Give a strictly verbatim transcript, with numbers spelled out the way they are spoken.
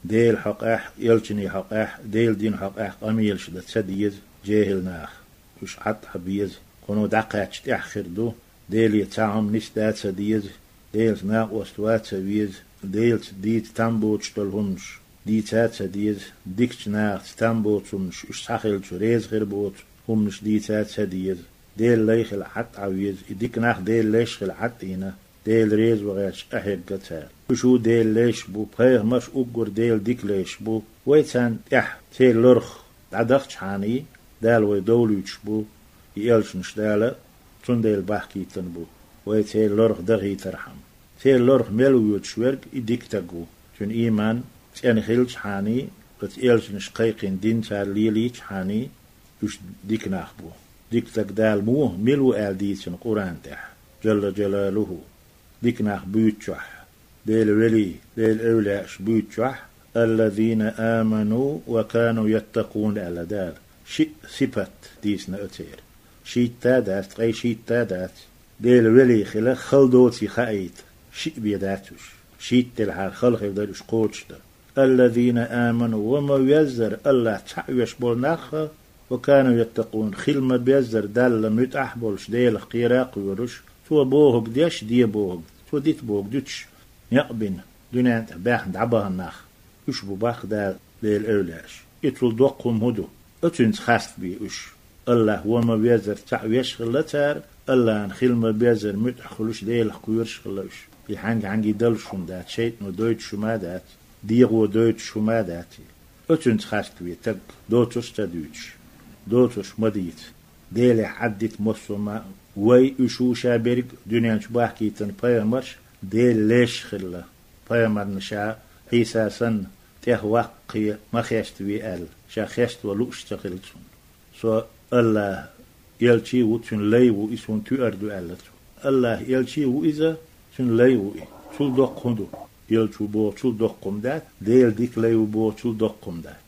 Делан хьокъехь, элчанийн хьокъехь, Делан дина хьокъехь къамелаш дан ца деза жехӀил наха. Уьш Ӏад Ӏа беза, кхуно дӀакхаьчча тӀехь хир ду, Деле цхьа хӀума нисда ца деза, Делаца накъост ва ца веза, Делаца дийца там боцуш долу хӀуманаш дийца ца деза, дикачу нахаца там боцу хӀуманаш уьш схьахилча реза хир боцу хӀуманаш дийца ца деза. Делан лай хила Ӏад Ӏа веза, и дика нах Делан леш хила Ӏад Ӏийна, Дела реза вахьерчу къахьегга цара. Уьш ву Делан леш бу, пайхамарш уггар Делан дика леш бу. Вай царна тӀехь церан лорах дӀадахчахьаний, Дала вай довлуьйтуш бу, и элчанаш Дала цундела бахкийтина бу, вай церан лорах дахийтархьама. Церан лорах мел воьдуш верг и дика стаг ву. Цуьнан ийман цӀена хилчахьаний, оцу элчанаш кхайкхина дин цара лелийчахьаний, уьш дика нах бу. Дика стаг Дала муха, мила ву аьлла дийцина Къуръан тӀехь, Джалла Джалалуху, дика нах буьйцучохь, Делан велий, Делан эвлаяаш буьйцучохь, «Аллазина аману ва кану яттакъун», аьлла Дала. Шиъ сипат дийцина оцеран. Шийтта а дац, ткъе шийтта а дац. Делан велий хила хала доций хаийта, шиъ бен дац уьш. Шийтта делахьара хала хир дара уьш кхочушдан. «Аллазина аману», ва ма веззара АллахӀ цхьаъ веш болу нах а, «ва кану яттакъун», хила ма беззара Далла муьтӀахь а болуш, Делах кхера а кхоьруш, Цо бохург деш, де бохург, Цо дита бохург дуьтуш, некъ бина, дуьнен тӀе баьхна дӀабахана нах, уьш бу баккха Дала Делан эвлаяаш. И цул доккха хӀума хӀун ду? Оцуьнца хаставе уьш. АллахӀ ва ма веззара цхьаъ веш хилла цара, АллахӀана хила ма беззара муьтӀахь хуьлуш, Делах кхоьруш хилла уьш. И хьаьнга-хьаьнга далуш хӀума дац, шайтӀано дойтуш хӀума а дац, дегӀо дойтуш хӀума а дац и. Оцуьнца хаставе стаг, доцурш а ца дуьйцуш, доцурш ма дийца. Делехь Ӏаддита массо а ма, вай, уьш ву ша берриг а дуьнен чу бахкийтина пайхамарш Делан леш хилла. Пайхамарна ша, Ӏийса санна, тӀех ваккхе ма хеставе аьлла, ша хеставан лууш ца хилла цунна. Со АллахӀан элчий а ву, цуьнан лай а ву, и суна тоьар ду аьлла цо. АллахӀан элчий а ву иза, цуьнан лай а ву и. Цул доккха хӀун ду? Элча ву бохучул доккха хӀума дац, Делан дика лай ву бохучул доккха хӀума дац.